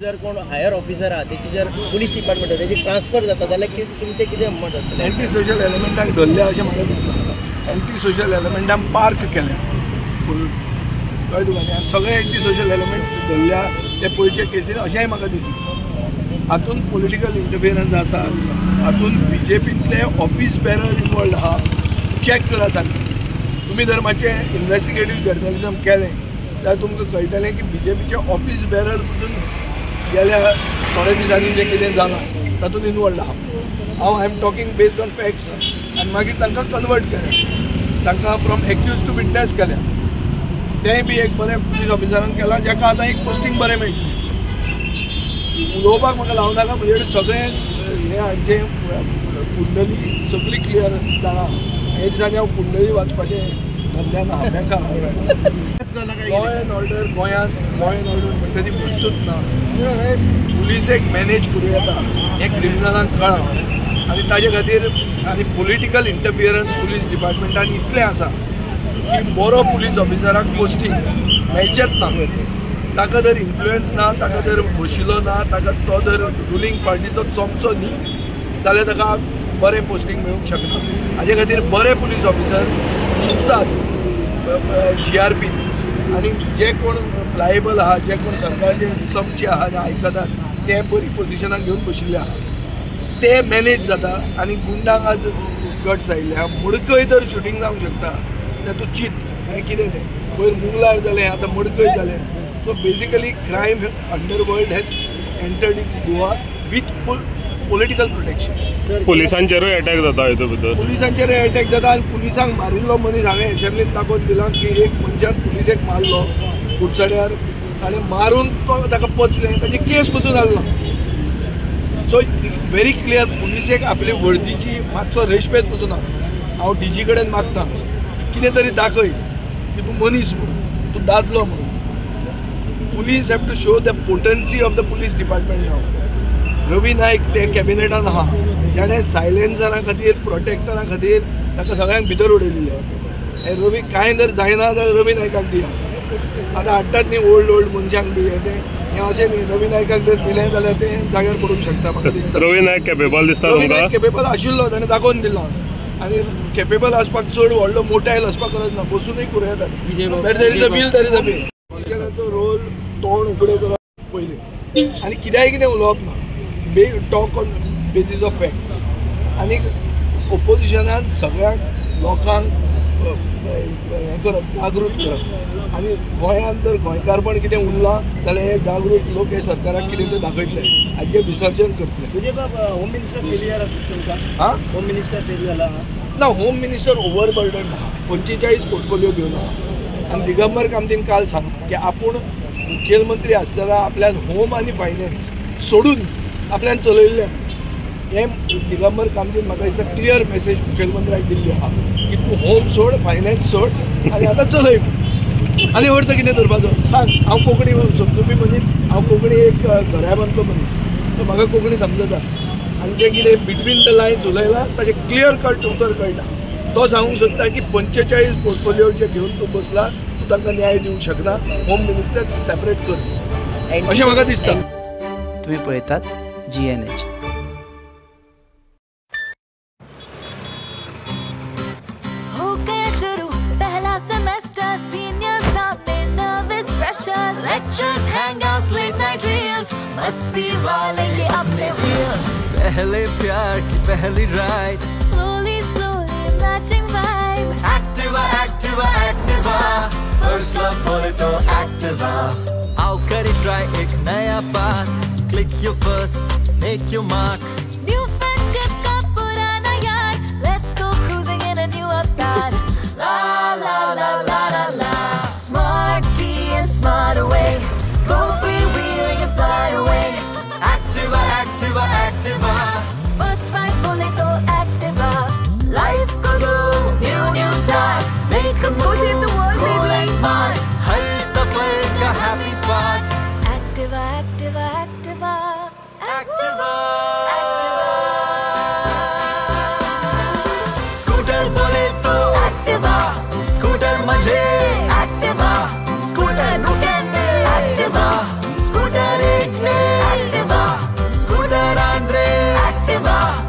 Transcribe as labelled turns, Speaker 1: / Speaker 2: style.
Speaker 1: जर कोण higher officer आहा तेची जर पुलीस डिपार्टमेंट तेची ट्रान्सफर जाता जाल्यार तुमचें कितें मत आसतलें?
Speaker 2: एंटी सोशल एलिमेंटांक धरले अशें म्हाका दिसना. एंटी सोशल एलिमेंटांक पार्क केल्या, कळ्ळें तुका न्ही? आनी सगळे एंटी सोशल एलिमेंट धरल्या ते पयरचे केसीन अशेंय म्हाका दिसना. हातूंत पॉलिटिकल इंटरफियरन्स आसा, हातूंत बीजेपींतले ऑफिस बेरर इनवॉल्ड आहा. चॅक करा सारकें. तुमी जर मातशें इन्वेस्टिगेटीव जर्नलिजम केलें जाल्यार तुमकां कळटलें की बीजेपीचे ऑफिस बेरर पसून गेल्या थोड्या दिसांनी जें कितें जालां तातूंत इनवॉल्ड आहा. हांव I am talking based on facts. आनी मागीर तांकां कन्वर्ट केलें, तांकां फ्रॉम एक्यूज टू विटनेस केल्या. तेंय बी एक बरें पुलीस ऑफिसरान केलां जाका आतां एक पोस्टींग बरें मेळटलें. उलोवपाक म्हाका लावं नाका, म्हणजे सगळें हें हांचें कुंडली सगळी क्लियर जाणा. हे दिसांनी हांव कुंडली वाचपाचें धंद्यान आहा, बेकार. लॉ एंड ऑर्डर गोंयांत, लॉ एंड ऑर्डर म्हणटा ती वस्तूच ना. पुलिसेक मॅनेज करूं येता हें क्रिमिनलांक कळ्ळां आनी ताजे खातीर आनी पॉलिटिकल इंटरफियरन्स पुलीस डिपार्टमेंटान इतलें आसा की बरो पुलीस ऑफिसराक पोस्टींग मेळचेंच ना. ताका जर इन्फ्लुयन्स ना, ताका जर बशिल्लो ना, ताका तो जर रुलींग पार्टीचो चमचो न्ही जाल्यार ताका बरें पोस्टींग मेळूंक शकना. हाजे खातीर बरे पुलीस ऑफिसर चुकतात जी आर पी आनी जे कोण लायबल आहा, जे कोण सरकारचे चमचे आहा जे आयकतात ते बरी पोजिशनाक घेवन बशिल्ले आहा, ते मॅनेज जाता. आनी गुंडांक आज गट्स आयिल्ले आहा. मडकय तर शुटींग जावंक शकता तें तूं चीत आनी कितें तें पयर मुंगलार जालें, आतां मडकय जालें. So basically crime underworld has entered in Goa with political protection.
Speaker 3: पुलिसांचेरूय attack जाता हितून भितर,
Speaker 2: पुलिसांचेरूय अटॅक जाता. आनी पुलिसांक मारिल्लो मनीस हांवें एसेंब्लीन दाखोवन दिला की एक मनशान पुलिसेक मारलो कुडचड्यार, ताणें मारून तो ताका पचलें, ताची केस पसून जालो ना. सो व्हेरी क्लियर, पुलिसेक आपली वर्दीची मातसो रेस्पेद पसून ना. हांव डीजी कडेन मागता कितें तरी दाखय की तूं मनीस म्हणून, तूं दादलो म्हणून. Police have to show the potency of the police department now. Ravi Naik ते कॅबिनेटान आहा, जाणें सायलेन्सरा खातीर, प्रोटेक्टरा खातीर ताका सगळ्यांक भितर उडयलेले. हे रवी कांय जर जायना जाल्यार रवी नायकाक दिया. आतां हाडटात न्ही ओल्ड ओल्ड मनशांक बी, तें हें अशें न्ही. रवी नायकाक जर दिलें जाल्यार तें जाग्यार पडूंक शकता म्हाका दिसता.
Speaker 3: रवी नायक केपेबल दिसता?
Speaker 2: रवी नायक केपेबल आशिल्लो, ताणें दाखोवन दिलां. आनी केपेबल आसपाक चड व्हडलो मोटायल आसपाक गरज ना, बसुनूय करूं येता. There is a will, there is a way. मनशाचो role तोंड उगडें करप पयलीं आनी कित्याय कितें उलोवप ना, talk on basis of facts. आनी ओपोजिशनान सगळ्यांक लोकांक हें करप, जागृत करप. आनी गोंयांत जर गोंयकारपण कितें उरलां जाल्यार हे जागृत लोक हे सरकाराक कितें तें दाखयतले, हाजें विसर्जन करतले.
Speaker 1: तुजे बाब होम मिनिस्टर फेलियर आसा तुमकां?
Speaker 2: आं,
Speaker 1: होम मिनिस्टर फेल जाला
Speaker 2: ना. होम मिनिस्टर ओवर बर्डन आहा, 45 पोर्टफोलियो घेवन आहा. आनी दिगंबर कामतीन काल सांगलें की आपूण मुखेलमंत्री आसतना आपल्यान होम आनी फायनान्स सोडून आपल्यान चलयल्लें. हें दिगंबर कामतीन म्हाका दिसता क्लियर मॅसेज मुखेलमंत्र्याक दिल्ली आहा की तूं होम सोड, फायनान्स सोड आनी आतां चलय. आनी अर्थ कितें धरपाचो सांग. हांव कोंकणी समजुपी मनीस, हांव कोंकणी एक घराब्यांतलो मनीस, सो म्हाका कोंकणी समजता. आनी जें कितें बिटवीन the lines उलयलां ताचें क्लियर कट उतर कळटा. तो सांगूंक सोदता की 45 पोर्टफोलियो जे घेवन तूं बसला, तूं तांकां न्याय दिवंक शकना. होम मिनिस्टर सेपरेट कर अशें म्हाका दिसता.
Speaker 4: तुमी पळयतात GNH.
Speaker 5: हो गया शुरू पहला सेमेस्टर, सीनियर सामने nervous pressure, lectures, hangouts, late night reels, मस्ती वाले ये अपने व्हील्स.
Speaker 6: पहले प्यार की पहली ride,
Speaker 5: slowly slowly matching vibe.
Speaker 6: Activa Activa Activa, first love बोले तो एक्टिवा. आओ करे ट्राई एक नया path, click your first, make your mark.
Speaker 5: New friendship का पुराना यार, let's go cruising in a new avatar.
Speaker 6: La la la la la la,
Speaker 5: smart key and smart away, go freewheeling and fly away.
Speaker 6: Activa Activa Activa,
Speaker 5: first ride बोले तो Activa. Life को दो new new start, make a move, the world cool and smart.
Speaker 6: हर सफर का happy part.
Speaker 5: Activa Activa Activa
Speaker 6: Activa. Scooter बोले तो Activa, scooter मजे एक्टिवा, स्कूटर नु कहते एक्टिवा, स्कूटर एक ले। Activa.